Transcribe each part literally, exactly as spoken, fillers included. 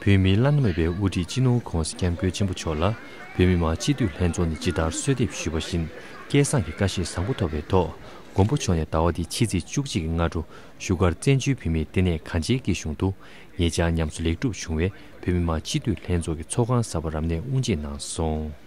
བོད་མིའི་བླ་ན་མེད་པའི་དབུ་ཁྲིད་སྤྱི་ནོར་༸གོང་ས་༸སྐྱབས་མགོན་ཆེན་པོ་མཆོག་ལ་བོད་མི་མང་སྤྱི་འཐུས་ལྷན་ཚོགས་ནས་ཇི་ལྟར་གསོལ་འདེབས་ཞུས་པ་བཞིན་སྐལ་བཟང་གི་བཀྲ་ཤིས་བཟང་པོ་ཐོབ་པའི་ཐོག་མགོན་པོ་མཆོག་ནས་ཟླ་བ་འདིའི་ཕྱི་ཚེས་བཅུ་གཅིག་གི་སྔ་དྲོ་བཞུགས་སྒར་བཙན་བྱོལ་བོད་མིའི་ལྟེ་གནས་གངས་ཅན་སྐྱིད་གཤོངས་དུ་ཉེ་ཆར་ཉམས་གསོ་ལེགས་གྲུབ་བྱུང་བའི་བོད་མི་མང་སྤྱི་འཐུས་ལྷན་ཚོགས་ཀྱི་ཚོགས་ཁང་གསར་པ་རབ་གནས་དབུ་འབྱེད་གནང་སོང་།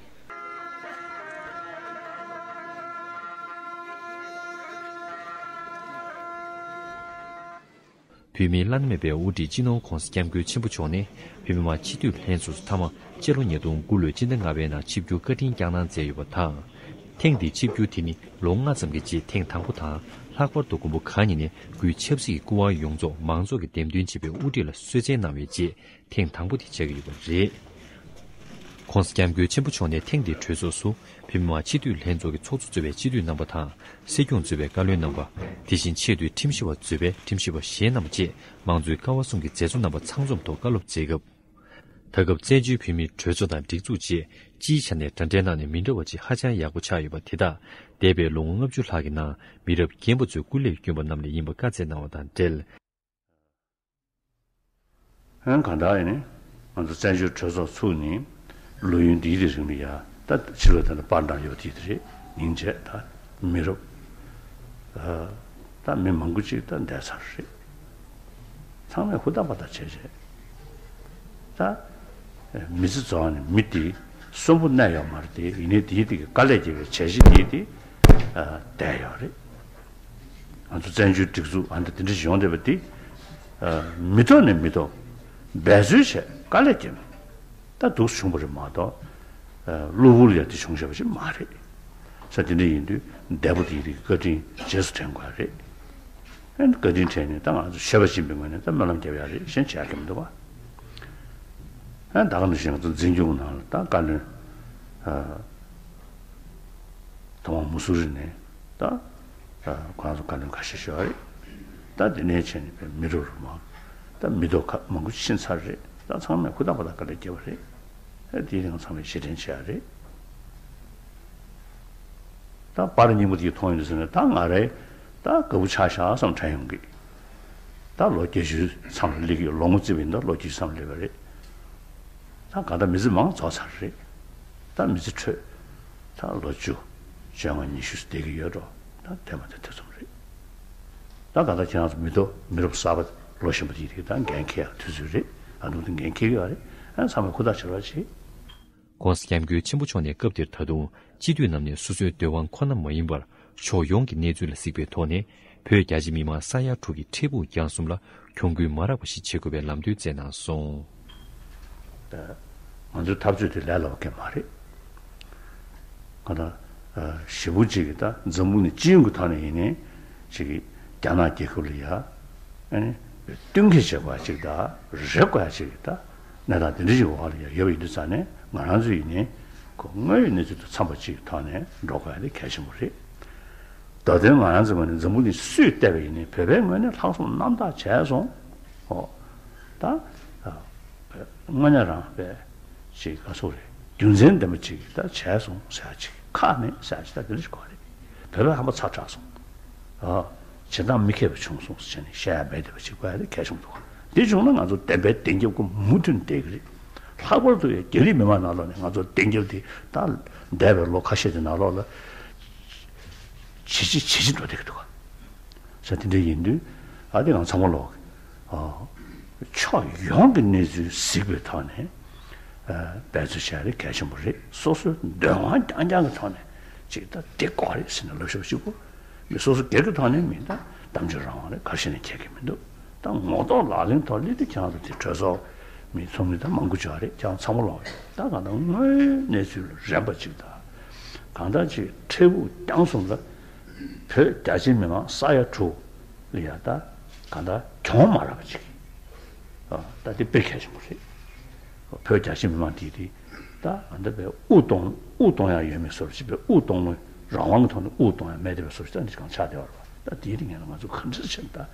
བོད་མིའི་བླ་ན་མེད་པའི་དབུ་ཁྲིད་སྤྱི་ནོར་༸གོང་ས་༸སྐྱབས་མགོན་ཆེན་པོ་མཆོག་ནས་བོད་མི་མང་སྤྱི་འཐུས་ལྷན་ཚོགས་སུ་མཐའ་མ་སྤྱི་ལོ་ཉིས་སྟོང་དགུ་ལོའི་སྤྱི་ཟླ་ལྔ་པའི་ནང་ཆིབས་བསྒྱུར་བཀའ་དྲིན་བསྐྱངས་གནང་མཛད་ཡོད་པ་དང་། ཐེངས་འདིའི་ཆིབས་བསྒྱུར་དེ་ནི་ལོ་ལྔ་ཙམ་གྱི་རྗེས་ཐེངས་དང་པོ་དང་ལྷག་པར་དུ་མགོན་པོ་གང་ཉིད་ནས་སྐུའི་ཆབ་སྲིད་ཀྱི་སྐུ་དབང་ཡོངས་རྫོགས་མང་ཚོགས་ཀྱིས་འདེམས་ཐོན་བྱས་པའི་དབུ་ཁྲིད་ལ་གསོལ་སྩལ་གནང་བའི་རྗེས་ཐེངས་དང་པོ་དེ་ཆགས་ཀྱི་ཡོད་པ་རེད། ༸གོང་ས་༸སྐྱབས་མགོན་ཆེན་པོ་མཆོག་ནས་ཐེངས་འདིའི་གྲོས་ཚོགས་སུ་བོད་མི་མང་སྤྱི་འཐུས་ལྷན་ཚོགས་ཀྱི་ཚོགས་གཙོ་གཙོས་པའི་སྤྱི་འཐུས་རྣམ་པ་དང་། སྲིད་སྐྱོང་གཙོས་པའི་བཀའ་བློན་རྣམ་པ། དེ་བཞིན་ཆེས་མཐོའི་ཁྲིམས་ཞིབ་པ་གཙོས་པའི་ཁྲིམས་ཞིབ་པ་གཞན་རྣམས་བཅས་མང་གཙོའི་ཀ་བ་གསུམ་གྱི་མཛད་གཙོ་རྣམ་པ་ཚང་འཛོམས་ཐོག་བཀའ་སློབ་སྩལ་སྐབས། ད་སྐབས་བཙན་བྱོལ་བོད་མིའི་གྲོས་ཚོགས་དང་སྒྲིག་འཛུགས་བཅས་སྤྱིའི་ཆ་ནས་འདྲ་འདྲའི་ནང་ནས་མི་འདྲ་བ་ཅིག་ཧ་ཅང་ཡག་པོ་ཆགས་ཡོད་པ་དེ་དག་འདས་པའི་ལོ་ངོ་ལྔ་བཅུ་ལྷག་གི་ནང་མི་རབས་རྒན་པ་ཚོས་སྐུ་ལས་བསྐྱོན་པ་རྣམས་ལས་ཡིན་པ་བཀའ་སྩལ་གནང་བ་དང་འབྲེལ། ཡང་གང་ལྟར་ཡིན་ནའི་ང་ཚོ་བཙན་བྱོལ་གྲོས་ཚོགས་ཚུགས་ནས་ལོ་ཡུན་འདིའི་རིང་ལ་ཡ་ད་ཕྱི་ལོགས་དེ་འདྲ་པར་འདྲ་ཡོད་དེ་དེ་རེད། སྙིང་རྗེ་ད་མི་རབས་ད་མི་མང་པོ་ཅིག་ད་འདས་ཚར་རེད། ཚང་མས་ཧུར་ཐག་པ་ཐག་བྱས་བྱས་ད་མི་ཚེ་རྫོགས་ནས་མི་དེ་གསོན་པོ་གནས་ཡོད་མ་རེད་དེ། ཡིན་ནའི་དེའི་དེ་གི་དཀའ་ལས་བརྒྱབ་པའི་བྱས་གཞི་དེའི་དེ་བསྡད་ཡོད་རེད། ང་ཚོ་བཙན་བྱོལ་སྒྲིག་འཛུགས་ཨ་འདྲ་དེ་འདྲ་ཞིག་ཡོང་བསྡད་པ་འདི། མི་ཐོག་ནས་མི་ཐོག་འབད་རྩོལ་བྱས་དཀའ་ལས་བརྒྱབ་ནས་ད་འདུག་བྱུང་བ་རེད་མ་གཏོགས། གློ་བུར་ཡང་དེ་བྱུང་བཞག་པ་ཞིག་མ་རེད། ས་དེ་འདྲ་ཡིན་དུས་འདས་པོ་དེའི་རིགས་བཀའ་དྲིན་རྗེས་སུ་དྲན་དགོས་རེད། ཨ་ནི་བཀའ་དྲིན་དྲན་ནས་ད་ང་ཚོ་ཤེས་པ་སྦྱིན་པའི་ངོས་ནས་ད་སྨོན་ལམ་རྒྱབ་ཡ་རེད། གཞན་བྱ་ཡ་གི་མི་འདུག་བ། ཨ་ད་ག་ནང་བཞིན་ང་ཚོ་འཛིན་སྐྱོང་ནང་ལ་ད་བཀའ་བློན། ཐོག་མར་མུ་སུ་རི་ནས་ད་ཁོ་རང་ཚོ་བཀའ་བློན་ཁ་ཤས་ཤོར་བ་རེད། ད་དེ་ནས་བྱས་ནས་པའི་མི་རབས་རུ་མང་ད་མི་ཐོག་ཁག་མང་པོ་ཕྱིན་ཚར་རེད། ད་ཚང་མས་ཧུར་ཐག་པ་ཐག་དཀའ་ལས་བརྒྱབ་པ་རེད། ཨ་དེའི་རིང་ཚང་མས་རྗེས་དྲན་བྱེད་ཡ་རེད། ད་པར་རྙིང་པ་དེ་མཐོང་ཡོང་དུས་ཟེར་ནས་ད་ང་རེ་ད་དགའ་པོ་ཆགས་ཤག་བསམ་དྲན་ཡོང་གི། ད་ལོ་བརྒྱད་ཅུའི་མཚམས་ལ་སླེབས་ཀྱི་ཡོད། ལོ་ངོ་བརྩིས་པ་ཡིན་ད་ལོ་བརྒྱད་ཅུ་མཚམས་ལ་སླེབས་པ་རེད། ད་ག་ད་མི་ཚེ་མང་རྫོགས་ཚར་རེད། ད་མི་ཚེ་འཕྲོད་ད་ལོ་བཅུ་བཅོ་ལྔ་ཉི་ཤུ་བསྡད་ཀྱི་ཡོད་འགྲོ། ད་དེ་མ་དེ་ཐེ་ཚོམ་རེད། ད་ག་ད་ཁྱེད་རང་ཚོ་མི་ཐོག་མི་རབས་གསར་པ་ལོ་གཞོན་པ་དེ་རིགས་ད་འགན་འཁྱེར་ཡག་དུས་ཚོད་རེད། ཨ་ནུ་དེ་འགན་འཁྱེར་གྱི་ཡོད་རེད། ཨ་ཚང་མས་ཧུར་ཐག་བྱེད་རོགས་བྱེད། ༸གོང་ས་༸སྐྱབས་མགོན་ཆེན་པོ་མཆོག་ནས་སྐབས་དེར་ད་དུང་སྤྱི་འཐུས་རྣམས་ནས་སོ་སོའི་འདོད་དབང་ཁོ་ན་མ་ཡིན་པར་ཕྱོགས་ཡོངས་ཀྱི་གནས་ཚུལ་ལ་གཟིགས་པའི་ཐོག་ནས་བོད་རྒྱ་ཆེ་མི་མང་ས་ཡ་དྲུག་གི་འཕྲལ་ཕུགས་རྒྱང་གསུམ་ལ་གྱོང་གུན་མ་རག་པ་ཞིག་བྱེད་དགོས་པའི་ལམ་སྟོན་བསྩལ་གནང་སོང་། ད་ང་ཚོའི་འཐབ་རྩོད་དེ་ལས་སླ་བ་གང་མ་རེད། ང་ད་ཞེ་པོ་ཅིག་གི་ད་འཛམ་བུ་གླིང་སྤྱི་ཡོངས་ཀྱི་ཐོག་ནས་ཡིན་ནའི་ཅིག་གི་རྒྱ་ནག་རྒྱལ་ཁབ་ལ་ཡ་ཨ་ནི་བསྟུན་མཁས་བྱེད་དགོས་ཡ་ཅིག་ད་རེ་དགོས་ཡ་ཅིག་གི་ད་གནས་སྟངས་དེ་འདྲ་ཞིག་འོག་ལ་ཡ་ཡོད་པ་ཡིན་དུས་ཙང་ནས་ང་རང་ཚོ་ཡིན་ནའི་ཁོ་དངོས་ཡོད་གནས་ཚུལ་དང་འཚམས་པ་ཅིག་གི་ཐོག་ནས་འགྲོ་དགོས་ཡ་དེ་གལ་ཆེན་པོ་རེད། ད་དུང་ང་རང་ཚོའི་ངོས་ནས་འཛམ་བུ་གླིང་སུས་བལྟས་པ་ཡིན་ནའི་བོད་པའི་ངོས་ནས་ལྷག་བསམ་རྣམ་དག་བྱས་སོང་། ཨོ། ད། དངོས་གནས་རང་བས་ཅིག་ག་སོག་རེད། རྒྱུ་མཚན་ལྡན་པ་ཅིག་ད་བྱས་སོང་ཟེར་ཡ་ཅིག་ཁག་མེད་ཟེར་ཡ་ཅིག་ད་དེ་འདྲ་ཞིག་གོ་རེད། བོད་པ་ཧམ་པ་ཚ་དྲགས་སོང་། ཨ། བྱེད་སྟངས་མི་མཁས་པ་བྱུང་སོང་ཟེར་བྱས་ནས་བཤད་ཡ་མེད་བསྡད་པ་ཅིག་དགོས་ཡ་དེ་གལ་ཆེན་པོ་འདུག་འདི་བྱུང་ན་ང་ཚོ་བདེན་པའི་བདེན་རྒྱབ་ཀྱི་མུ་མཐུད་བསྡད་ཀྱི་རེད། ལྷག་པར་དུ་ཡང་རྒྱ་རིགས་མི་མང་ནང་ལོགས་ནས་ང་ཚོ་བདེན་རྒྱབ་དེ་ད་འདས་པའི་ལོ་ཁ་ཤས་ཀྱི་ནང་ལོགས་ལ་ཇེ་ཆེ་ཇེ་ཆེ་འགྲོ་བསྡད་ཀྱི་འདུག་ས་དེ་འདྲ་ཡིན་དུས་ཨ་དེ་ང་ཚང་མ་ལོག་ཨ་ཕྱོགས་ཡོངས་ཀྱི་གནས་ཚུལ་གཟིགས་པའི་ཐོག་ནས་ཨ་འབད་རྩོལ་བྱ་རེ་གལ་ཆེན་པོ་རེད། སོ་སོའི་འདོད་དབང་རྐྱང་རྐྱང་གི་ཐོག་ནས་ཅིག་ད་དེ་དགོས་རེད་ཟེར་ནས་ལབ་ཤོག་གཅིག་པོ་མི་སོ་སོ་སྒེར་གྱི་ཐོག་ནས་མི་ད་གཏམ་བརྗོད་རང་དབང་རེད། ག་རེ་བྱས་ནས་ཁྱད་ཀྱི་མི་འདུག་ད་ངོ་ཐོག་ལག་ལེན་ཐོག་སླེབས་དུས་ཁྱེད་རང་ཚོ་དེ་གྲོས་ཚོགས་མི་ཚོགས་མི་ད་མང་པོ་ཅིག་རེད། ཁྱེད་རང་ཚང་མ་ལོག་ཡོད། ད་གང་ལྟར་དངོས་ཡོད་གནས་ཚུལ་རན་པ་ཅིག་ད་གང་ལྟར་ཅིག་འཕྲལ་ཕུགས་རྒྱང་གསུམ་ལ་བོད་རྒྱ་ཆེ་མི་མང་ས་ཡ་དྲུག་ལ་ཡ་ད་གང་ལྟར་གྱོང་མ་རག་པ་ཅིག་ཨ་ད་དེ་དཔེ་གལ་ཆེན་པོ་རེད། བོད་རྒྱ་ཆེ་མི་མང་དེ་དེ་ད་གང་ལྟར་བས་དབུ་གཏོང་དབུ་གཏོང་ཡ་ཡོད་མེད་བཟོ་འདྲ་ཅིག་བས་དབུ་གཏོང་ལོ་རང་དབང་གི་ཐོག་ནས་དབུ་གཏོང་ཡ་མེད་དེ་བས་བཟོ་འདྲ་ཅིག་ད་འདི་གང་ཆགས་བསྡད་པ་རེད་པ། ད་དེའི་རིང་ལ་ང་ཚོ་ག་འདྲ་བྱས་ནས་ད་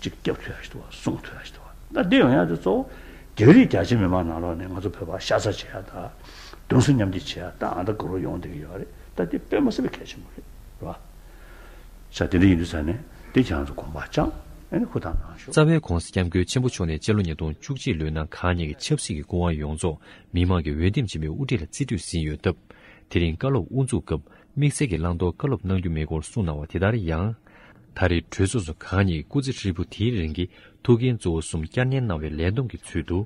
ཅིག་སྐྱབས་ཐུབ་ཡ་ཞིག་འདུག་བ། སྲུང་ཐུབ་ཡ་ཞིག་འདུག་བ། ད་འདི་ཡོང་ཡ་དེ་གཙོ་བོ་རྒྱ་རིགས་རྒྱ་ཆེ་མི་མང་ནང་ལོགས་ནས་ང་ཚོ་བོད་པ་ཤ་ཚ་བྱེད་ཡ་ད་གདུང་སེམས་མཉམ་སྐྱེད་བྱེད་ཡ་ད་ཨ་ད་དགའ་རོགས་ཡོང་བསྡད་ཀྱི་ཡོད་རེད། ད་དེ་དཔེ་མ་སྲིད་པའི་གལ་ཆེན་པོ་རེད་རེད་བ། ས་དེ་འདྲ་ཡིན་དུས་ས་ནས་དེ་ཁྱེད་རང་ཚོ་དགོངས་པ་བཅངས་ ཨ་ནི་ཧུར་ཐག་གནང་ཤོག་རྩ་བའི་༧གོང་ས་༧སྐྱབས་མགོན་ཆེན་པོ་མཆོག་ནས་སྤྱི་ལོ་ཉིས་སྟོང་བཅུ་གཅིག་ལོའི་ནང་གང་ཉིད་ཀྱི་ཆབ་སྲིད་ཀྱི་སྐུ་དབང་ཡོངས་རྫོགས་མི་མང་གི་འོས་འདེམས་བྱས་པའི་དབུ་ཁྲིད་ལ་རྩིས་སྤྲོད་ཟིན་ཡོད་སྟབས། དེ་རིང་བཀའ་སློབ་དབུ་འཛུགས་སྐབས་དམིགས་བསལ་གྱི་བླང་དོར་བཀའ་སློབ་གནང་རྒྱུ་མེད་སྐོར་གསུངས་གནང་བ་དེ་ལྟར་ཡང་། ད་རེས་གྲོས་ཚོགས་སུ་གང་ཉིད་ཀྱི་སྐུ་ཚེ་ཧྲིལ་པོ་དེའི་རིང་གི་ཐུགས་འགན་གཙོ་བོ་གསུམ་བསྐྱར་ཉར་གནང་བའི་ལས་བསྡོམས་ཀྱི་ཚུལ་དུ།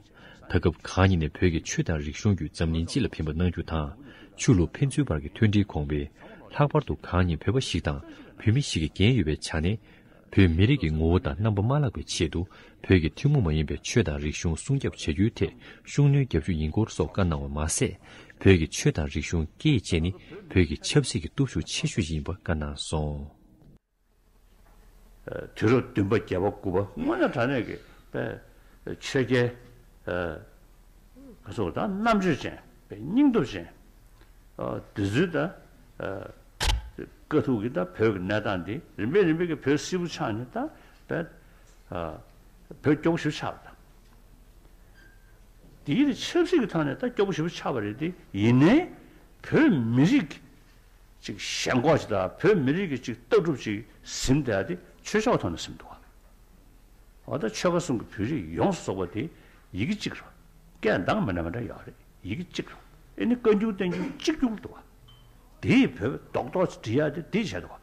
ད་སྐབས་གང་ཉིད་ནས་བོད་ཀྱི་ཆོས་དང་རིག་གཞུང་བརྒྱུད་འཛམ་གླིང་སྤྱི་ལ་ཕན་པ་གནང་རྒྱུ་དང་། ཆོས་ལུགས་ཕན་ཚུན་བར་གྱི་མཐུན་སྒྲིལ་གོང་འཕེལ། ལྷག་པར་དུ་གང་ཉིད་བོད་པ་ཞིག་དང་བོད་མི་ཞིག་གི་འགན་ཡོད་པའི་ཆ་ནས། བོད་མི་རིགས་ཀྱི་ངོ་བོ་དང་རྣམ་པ་མ་བརླག་པའི་ཆེད་དུ། བོད་ཀྱི་ཐུན་མོང་མ་ཡིན་པའི་ཆོས་དང་རིག་གཞུང་སྲུང་སྐྱོབ་བྱ་རྒྱུའི་ཐད་ཤུགས་སྣོན་རྒྱག་རྒྱུ་ཡིན་སྐོར་སོགས་བཀའ་གནང་བ་མ་ཟད། བོད་ཀྱི་ཆོས་དང་རིག་གཞུང་སྐད་ཡིག་བཅས་ནི་བོད་ཀྱི་ཆབ་སྲིད་ཀྱི་སྟོབས་ཤུགས་ཆེ་ཤོས་ཤིག་ཡིན་པ་བཀའ་གནང་སོང་། དུས་རབས་བདུན་པ་བརྒྱད་པ་དགུ་པ་དངོས་གནས་དྲང་གནས་ཀྱི་དཔེ་ཆོས་རྒྱལ་ག་ཚོད་དང་རྣམ་དཔྱོད་ཅན་དཔེ་སྙིང་སྟོབས་ཅན་དེ་ཚོའི་ད་དཀའ་ཐུག་གི་ད་བོད་ཀྱི་གནས་སྟངས་འདི་རིམ་པས་རིམ་པས་ཀྱི་བོད་སིལ་བུ་ཆགས་ནས་ད་དཔེ་བོད་སྐྱོ་པོ་ཞིག་ཆགས་པ་དང་། དེའི་ཆབ་སྲིད་ཀྱི་ཐོག་ནས་ད་སྐྱོ་པོ་ཞིག་ཆགས་པ་རེད་དེ་ཡིན་ནའི་བོད་མི་རིགས་ཅིག་ཞེན་ཁོག་ཅིག་དང་བོད་མི་རིགས་ཀྱི་ཅིག་ལྟ་གྲུབ་ཅིག་ཟིན་བསྡད་དེ་ཆོས་ཕྱོགས་ཐོག་ནས་ཟིན་འདུག་བ། འོ་ད་ཆོལ་ཁ་གསུམ་གྱི་བོད་རིགས་ཡོངས་སུ་རྫོགས་པ་དེ་ཡི་གེ་གཅིག་རེད། སྐད་འདང་མི་འདྲ་མི་འདྲ་ཡོད་རེད། ཡི་གེ་གཅིག་རེད། ཨེ་ནི་བཀའ་འགྱུར་བསྟན་འགྱུར་གཅིག་གྱུར་འདུག་བ། དེ་ཡི་བོད་པའི་རྡོག་རྡོག་ཅིག་འབྲི་ཡ་དེ་དེ་བྱས་འདུག་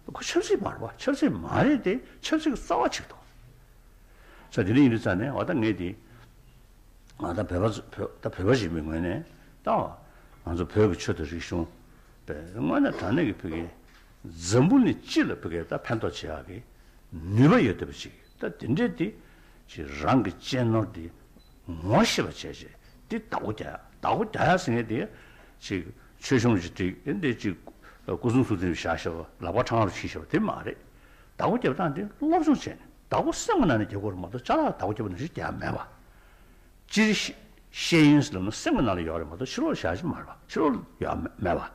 བ། ཁོ་ཆབ་སྲིད་མ་རེད་བ། ཆབ་སྲིད་མ་རེད་དེ་ཆབ་སྲིད་ཀྱི་རྩ་བ་གཅིག་འདུག་ས་དེ་འདྲ་ཡིན་དུས་ཙང་ནས་འོ་ད་ངས་དེ་ང་ད་བོད་པ་བོད་ད་བོད་པ་ཞིག་མིན་ངོས་ནས་ད་ང་ཚོ་བོད་ཀྱི་ཆོས་དང་རིག་གཞུང་པའི་དངོས་གནས་དྲང་གནས་ཀྱི་བོད་ཀྱི་འཛམ་བུ་གླིང་སྤྱི་ལ་བོད་ཀྱི་ད་ཕན་ཐོགས་བྱེད་ཡག་གི་ནུས་པ་ཡོད་བསྡད་པ་ཅིག་ད་དེ་འདྲའི་དེ་ཅིག་རང་གི་གཅེས་ནོར་དེ་ངོ་ཤེས་པ་བྱས་བྱས་དེ་བདག་པོ་རྒྱག་ཡག་བདག་པོ་རྒྱག་ཡག་ཟེར་མཁན་དེ་ཅིག་ཆོས་གཞུང་ཅིག་བསྒྲིགས་ཨེ་འདྲ་ཅིག་སྐུ་གསུང་ཐུགས་རྟེན་བཞག་བཞག་པ་ལག་པ་འཕྲང་ལ་ཕྱིན་བཞག་པ་དེ་མ་རེད། བདག་པོ་རྒྱབ་སྟངས་དེ་སློབ་སྦྱོང་བྱས་ནས་བདག་པོ་སེམས་ཀྱི་ནང་ནས་རྒྱག་དགོས་རེད་མ་གཏོགས་ཅ་ལག་བདག་པོ་རྒྱབ་པ་ནང་བཞིན་རྒྱག་མེད་པ། སྤྱིར་ཤེས་ཤེས་ཡོན་ཟེར་ལབ་ན་སེམས་ཀྱི་ནང་ལ་ཡོད་རེད་མ་གཏོགས་ཕྱི་ལོགས་ལ་བཞག་གི་མ་རེད་པ། ཕྱི་ལོགས་ལ་ཡོད་མེད་པ། བྱས་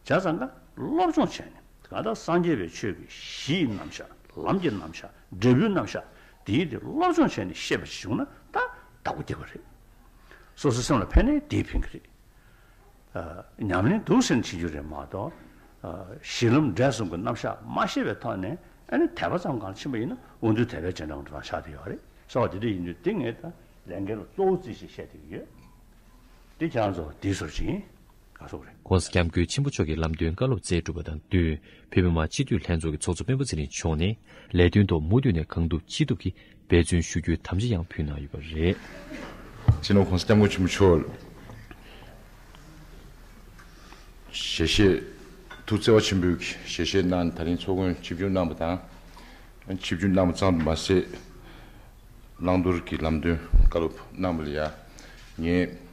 ཙང་ཀ་སློབ་སྦྱོང་བྱས་ནས་གང་ལྟར་སངས་རྒྱས་པའི་ཆོས་ཀྱི་གཞི་ཡི་རྣམ་གཞག་ལམ་གྱི་རྣམ་གཞག་འབྲས་བུའི་རྣམ་གཞག་དེའི་དེ་སློབ་སྦྱོང་བྱས་ནས་ཤེས་པ་ཞིག་བྱུང་ན་ད་བདག་པོ་རྒྱབ་པ་རེད། སོ་སོའི་སེམས་ལ་ཕན་ནའི་དེས་ཕན་གྱི་རེད། ཉམས་ལེན་འདུག་ཟེར་ནས་བྱེད་རྒྱུ་རེད་མ་གཏོགས། གཞི་ལམ་འབྲས་གསུམ་གྱི་རྣམ་གཞག་མ་ཤེས་པའི་ཐོག་ནས་ཨ་ནི་དད་པ་ཙམ་གང་ཕྱིན་པ་ཡིན་ན་དབང་འདུས་དད་པའི་རྗེས་འབྲང་གི་འགྲོ་སྟངས་ཆགས་བསྡད་ཡོད་རེད། གསལ་བ་དེ་འདྲ་ཡིན་དུས་དེ་ངས་ད་ལས་འགན་ལ་གཙོ་བོ་རྩིས་ཞིག་བཤད་བསྡད་ཀྱི་ཡོད། དེ་ཁྱེད་རང་ཚོ་དེའི་ཟུར་ཅིག་ཡིན། ག་སོག་རེད། ༸གོང་ས་༸སྐྱབས་མགོན་ཆེན་པོ་མཆོག་གི་ལམ་སྟོན་བཀའ་སློབ་སྩལ་གྲུབ་པ་དང་བསྟུན། བོད་མི་མང་སྤྱི་འཐུས་ལྷན་ཚོགས་ཀྱི་ཚོགས་གཙོ་སྤེན་པ་ཚེ་རིང་མཆོག་ནས་ལས་དོན་ཐོག་མུ་མཐུད་ནས་གང་ཐུབ་ཅི་ཐུབ་ཀྱིས་འབད་བརྩོན་ཞུ་རྒྱུའི་དམ་བཅའ་ཡང་ཕུལ་གནང་ཡོད་པ་རེད། སྤྱི་ནོར་༸གོང་ས་༸སྐྱབས་མགོན་ཆེན་པོ་མཆོག་ཞལ་བཞེས་ཐུགས་བརྩེ་བ་ཆེན་པོས་ཞལ་བཞེས་གནང་ད་རིང་ཚོགས་མགོན་ཆིབས་བསྒྱུར་གནང་བ་དང་། ཆིབས་བསྒྱུར་གནང་བ་ཙམ་དུ་མ་ཟད། བླང་དོར་གྱི་ལམ་སྟོན་བཀའ་སློབ་གནང་བ་ལ་ཡ། ངས་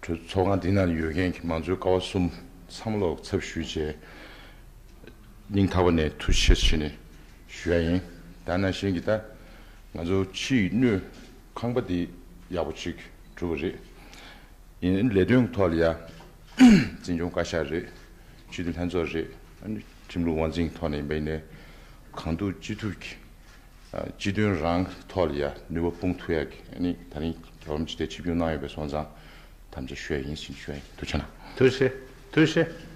གྲོས་ཚོགས་ཁང་འདི་ནང་ཡོད་མཁན་གྱི་མང་གཙོའི་ཀ་བ་གསུམ་ཚང་མ་ལོག་ཚབ་ཞུས་བྱས། སྙིང་ཐག་པ་ནས་ཐུགས་རྗེ་ཆེ་ཞུས་ནས་ཞུ་ཡ་ཡིན། ད་ནང་བཞིན་གྱི་ད་ང་ཚོ་ཕྱི་ཡི་སྣོད་ཁང་པ་འདི་ཡག་པོ་ཅིག་གྲུབ་པ་རེད། ཡིན་ལས་དོན་གྱི་ཐོག་ལ་ཡ། འཛིན་སྐྱོང་བཀའ་ཤག་རེད། སྤྱི་འཐུས་ལྷན་ཚོགས་རེད། ཨ་ནི་ཁྲིམས་ལུགས་དབང་འཛིན་གྱི་ཐོག་ནས་ཡིན་པ་ཡིན་ནའི། གང་ཐུབ་ཅི་ཐུབ་ཀྱིས། ཨ། སྤྱི་དོན་རང་གི་ཐོག་ལ་ཡ་ནུས་པ་སྤུངས་ཐུབ་ཡ་གི་ཨ་ནི་ད་རིང་རོགས་རམ་ཅིག་དེ་ཆིབས་བསྒྱུར་གནང་ཡོད་པའི་སོང་ཙང་དམ་བཅའ་ཞུ་ཡ་ཡིན་ཟེར་ཞུ་ཡ་ཡིན། ཐུགས་རྗེ་གནང་། ཐུགས་རྗེ་ཆེ། ཐུགས་རྗེ་ཆེ།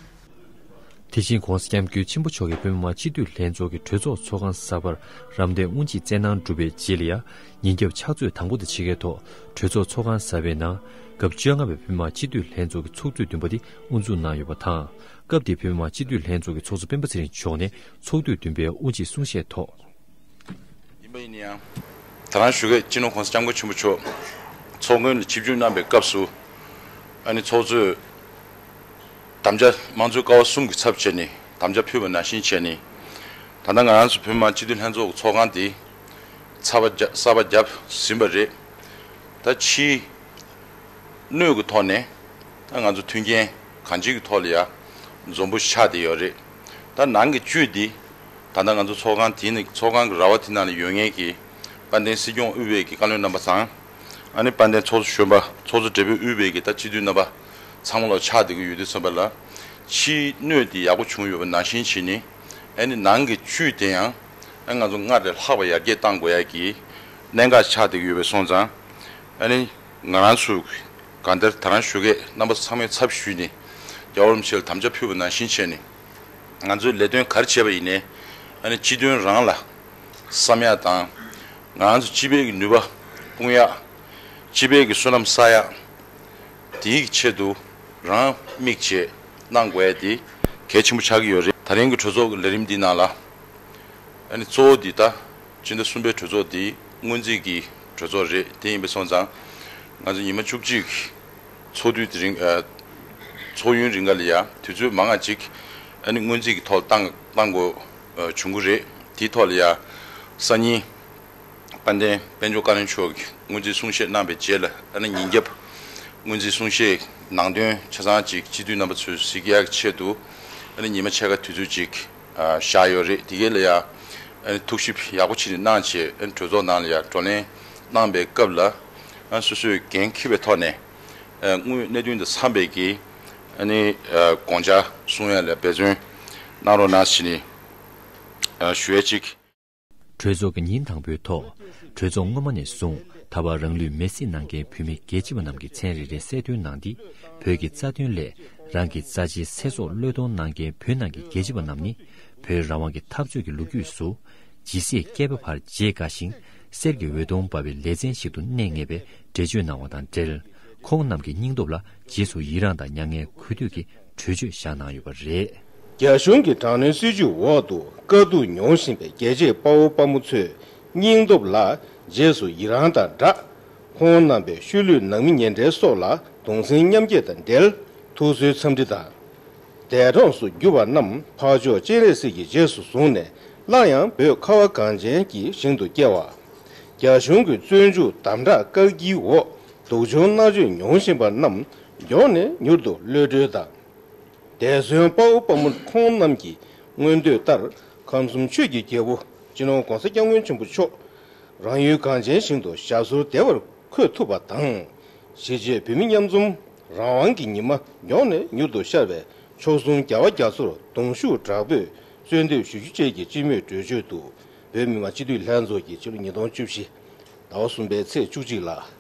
དེ་བཞིན་༸གོང་ས་༸སྐྱབས་མགོན་ཆེན་པོ་མཆོག་གིས་བོད་མི་མང་སྤྱི་འཐུས་ལྷན་ཚོགས་ཀྱི་གྲོས་ཚོགས་ཚོགས་ཁང་གསར་པར་རམ་འདེགས་དབུ་འབྱེད་སྩལ་གནང་གྲུབ་པའི་རྗེས་ལ་ཡ། ཉིན་རྒྱབ་ཕྱག་ཚོད་དང་པོ་དང་ཕྱེད་ཀའི་ཐོག་གྲོས་ཚོགས་ཚོགས་ཁང་གསར་པའི་ནང་སྐབས་བཅོ་ལྔ་པའི་བོད་མི་མང་སྤྱི་འཐུས་ལྷན་ཚོགས་ཀྱི་ཚོགས་དུས་བདུན་པ་དེ་དབུ་འཛུགས་གནང་ཡོད་པ་དང་། སྐབས་དེའི་བོད་མི་མང་སྤྱི་འཐུས་ལྷན་ཚོགས་ཀྱི་ཚོགས་གཙོ་སྤེན་པ་ཚེ་རིང་མཆོག་ནས་ཚོགས་དུས་བདུན་པའི་དབུ་འབྱེད་གསུང་བཤད་ཐོག་ཡིན་པ་ཡིན་ན་ཡང་། ད་རང་ཞུ་གི་སྤྱི་ནོར་༸གོང་ས་༸སྐྱབས་མགོན་ཆེན་པོ་མཆོག་ཚོགས་མགོན་ལ་ཆིབས་བསྒྱུར་གནང་པའི་སྐབས་སུ། ཨ་ནི་ཚོགས་གཙོས་དམ་བཅའ་དམངས་གཙོའི་ཀ་བ་གསུམ་གྱི་ཚབ་བྱས་ནས་དམ་བཅའ་ཕུལ་བ་ནང་བཞིན་བྱས་ནས། ད་ལྟ་ང་རང་ཚོ་བོད་མི་མང་སྤྱི་འཐུས་ལྷན་ཚོགས་ཀྱི་ཚོགས་ཁང་དེ་ཚར་བ་རྒྱབ་གསར་པ་བརྒྱབ་ཟིན་པ་རེད། ད་ཕྱིའི་སྣོད་ཀྱི་ཐོག་ནས་ད་ང་ཚོ་མཐུན་རྐྱེན་གང་ཅིའི་ཐོག་ལ་ཡ་འཛོམས་པོ་ཆགས་བསྡད་ཡོད་རེད། ད་ནང་གི་བཅུད་འདི་ད་ལྟ་ང་ཚོ་ཚོགས་ཁང་དེ་ནི་ཚོགས་ཁང་གི་ར་བ་དེ་ནང་ལ་ཡོད་མཁན་གྱི་དཔལ་ལྡན་སྲིད་སྐྱོང་དབུས་པའི་གི་བཀའ་བློན་རྣམ་པ་དང་། ཨ་ནི་དཔལ་ལྡན་ཚོགས་གཙོ་གཞོན་པ་ཚོགས་གཙོ་སྦྲེལ་པོས་དབུས་པའི་གི་ད་སྤྱི་འཐུས་རྣམ་པ་ཚང་མ་ལོག་ཆགས་བསྡད་ཀྱི་ཡོད་དུས་ཙམ་པ་ལ། ཕྱིའི་སྣོད་དེ་ཡག་པོ་བྱུང་ཡོད་པ་ནང་བཞིན་བྱས་ནས། ཨ་ནི་ནང་གི་བཅུད་དེ་ཡང་ཨ་ང་ཚོ་སྔར་ལས་ལྷག་པ་ཡར་རྒྱས་གཏང་དགོས་ཡ་གི་གནད་འགག་ཆགས་བསྡད་ཀྱི་ཡོད་པའི་སོང་ཙང་། ཨ་ནི་ང་རང་ཚོ་གང་ལྟར་ད་རང་ཞུ་གས་རྣམ་པ་ཚང་མའི་ཚབ་ཞུས་ནས་རྒྱལ་བ་རིན་པོ་ཆེ་ལ་དམ་བཅའ་ཕུལ་བ་ནང་བཞིན་བྱས་ནས། ང་ཚོས་ལས་དོན་ག་རེ་བྱས་པ་ཡིན་ནའི་ཨ་ནི་སྤྱི་དོན་རང་ལ་ བསམ་ཡག་དང་། ང་རང་ཚོ་སྤྱི་པའི་གི་ནུས་པ་སྤུངས་ཡག་སྤྱི་པའི་གི་བསོད་ནམས་བསགས་ཡག་དེའི་གི་ཆེད་དུ་རང་དམིགས་བྱས་གནང་དགོས་ཡག་དེ་གལ་ཆེན་པོ་ཆགས་ཀྱི་ཡོད་རེད། ད་རིང་གི་གྲོས་ཚོགས་ཀྱི་ལས་རིམ་འདིའི་ནང་ལ་ཨ་ནི་གཙོ་བོ་འདི་ད་སྤྱི་ཟླ་གསུམ་པའི་གྲོས་ཚོགས་འདི་སྔོན་རྩིས་ཀྱི་གྲོས་ཚོགས་རེད། དེ་ཡིན་པ་སོང་ཙང་ང་ཚོ་ཉི་མ་བཅུ་གཅིག་ཚོགས་དུས་དེ་རིང་ཨ་ཚོགས་ཡུན་རིང་ག་ལ་ཡ་དུས་ཚོད་མང་ང་ཅིག་ཨ་ནི་སྔོན་རྩིས་ཀྱི་ཐོག་བཏང་བཏང་དགོས་ཨ་བྱུང་གི་རེད། དེའི་ཐོག་ལ་ཡ་སང་ཉིན་དཔལ་ལྡན་དཔལ་འབྱོར་བཀའ་བློན་མཆོག་གིས་སྔོན་རྩིས་གསུང་བཤད་གནང་བའི་རྗེས་ལ་ཨ་ནི་ཉིན་རྒྱབ་སྔོན་རྩིས་གསུང་བཤད་ནང་དོན་ཆ་ཚང་ཅིག་སྤྱི་འཐུས་རྣམ་པ་ཚོས་གཟིགས་ཡག་གི་ཆེད་དུ་ཨ་ནི་ཉི་མ་ཕྱེད་ཀ་དུས་ཚོད་ཅིག་ཨ་བཞག་ཡོད་རེད། དེ་གའི་ལ་ཡ་ཨ་ནི་ཐུགས་ཞིབ་ཡག་པོ་བྱས་ནས་གནང་བྱས་ཨ་ནི་གྲོས་ཚོགས་ནང་ལ་ཡ་བགྲོ་གླེང་གནང་པའི་སྐབས་ལ་ཨ་ནི་སོ་སོས་འགན་འཁྱེར་བའི་ཐོག་ནས་ཨ་དངོས་གནས་དོན་དང་འཚམས་པའི་གི་ཨ་ནི་ཨ་དགོངས་འཆར་གསུང་ཡ་ལ་འབད་བརྩོན་གནང་རོགས་གནང་ཞེས་ནས་ཨ་ཞུ་ཡ་གཅིག། གྲོས་ཚོགས་ཀྱི་ཉིན་དང་པོའི་ཐོག་གྲོས་ཚོགས་སྔོན་མ་ནས་བཟུང་ད་བར་རང་ལུས་མེར་སྲེག་གནང་མཁན་བོད་མི་རྒྱལ་གཅེས་པ་རྣམས་ཀྱི་མཚན་རེ་རེ་གསལ་སྟོན་གནང་སྟེ། བོད་ཀྱི་རྩ་དོན་སླད་རང་གི་རྩ་ཆེའི་ཚེ་སྲོག་བློས་གཏོང་གནང་མཁན་བོད་ནང་གི་རྒྱལ་གཅེས་པ་རྣམས་ནི་བོད་རང་དབང་གི་འཐབ་རྩོད་ཀྱི་ལོ་རྒྱུས་སུ་ཇི་སྲིད་བསྐལ་པ་བར་བརྗེད་དཀའ་ཞིང་གསེར་གྱི་འོད་སྟོང་འབར་བའི་ལེ་ཚན་ཞིག་ཏུ་གནས་ངེས་པའི་འགྲེལ་བརྗོད་གནང་བ་དང་འབྲེལ། ཁོང་རྣམས་ཀྱི་སྙིང་སྟོབས་ལ་རྗེས་སུ་ཡི་རངས་དང་མྱ་ངན་གུས་འདུད་ཀྱི་གྲོས་ཆོད་བཞག་གནང་ཡོད་པ་རེད། རྒྱ་གཞུང་གི་དྲག་གནོན་སྲིད་བྱུས་འོག་ཏུ་དཀའ་སྡུག་མྱོང་བཞིན་པའི་རྒྱལ་གཅེས་དཔའ་བོ་དཔའ་མོ་ཚོའི་སྙིང་སྟོབས་ལ་རྗེས་སུ་ཡི་རངས་དང་སྦྲགས། ཁོང་རྣམ་པའི་ཤུལ་ལུས་ནང་མི་ཉེ་འབྲེལ་སོགས་ལ་གདུང་སེམས་མཉམ་སྐྱེད་དང་འབྲེལ་ཐུགས་གསོའི་འཚམས་འདྲི་དང་། འདས་གྲོངས་སུ་གྱུར་པ་རྣམས་འཕགས་མཆོག་སྤྱན་རས་གཟིགས་ཀྱིས་རྗེས་སུ་བཟུང་ནས་སླར་ཡང་བོད་ཁ་བ་གངས་ཅན་གྱི་ཞིང་དུ་སྐྱེ་བ། རྒྱ་གཞུང་གི་བཙོན་འཇུག་དམ་དྲག་བཀག་སྐྱིལ་འོག་སྡུག་སྦྱོང་མནར་གཅོད་མྱོང་བཞིན་པ་རྣམས་མགྱོགས་ནས་མྱུར་དུ་གློད་གྲོལ་དང་། འདས་གསོན་དཔའ་བོ་དཔའ་མོ་ཁོང་རྣམས་ཀྱི་མངོན་འདོད་ལྟར་ཁམས་གསུམ་ཆོས་ཀྱི་རྒྱལ་པོ་སྤྱི་ནོར་༸གོང་ས་༸སྐྱབས་མགོན་ཆེན་པོ་མཆོག་རང་ཡུལ་གངས་ཅན་ཞིང་དུ་ཞབས་སོར་བདེ་བར་འཁོད་ཐུབ་པ་དང་། གཞིས་བྱེས་བོད་མི་མཉམ་འཛོམས་རང་དབང་གི་ཉི་མ་མགྱོགས་ནས་མྱུར་དུ་ཤར་བའི་མཆོག་ཟུང་རྒྱལ་བ་རྒྱ་མཚོར་གདུང་ཤུགས་དྲག་པོས་གསོལ་འདེབས་ཞུ་རྒྱུ་བཅས་ཀྱི་སྤྱི་མོས་གྲོས་ཆོད་དུ་བོད་མི་མང་སྤྱི་འཐུས་ལྷན་ཚོགས་ཀྱིས་ཕྱི་ལོ་ཉིས་སྟོང་བཅུ་བཞི་ཟླ་བ་གསུམ་པའི་ཚེས་བཅུ་གཅིག་ལ་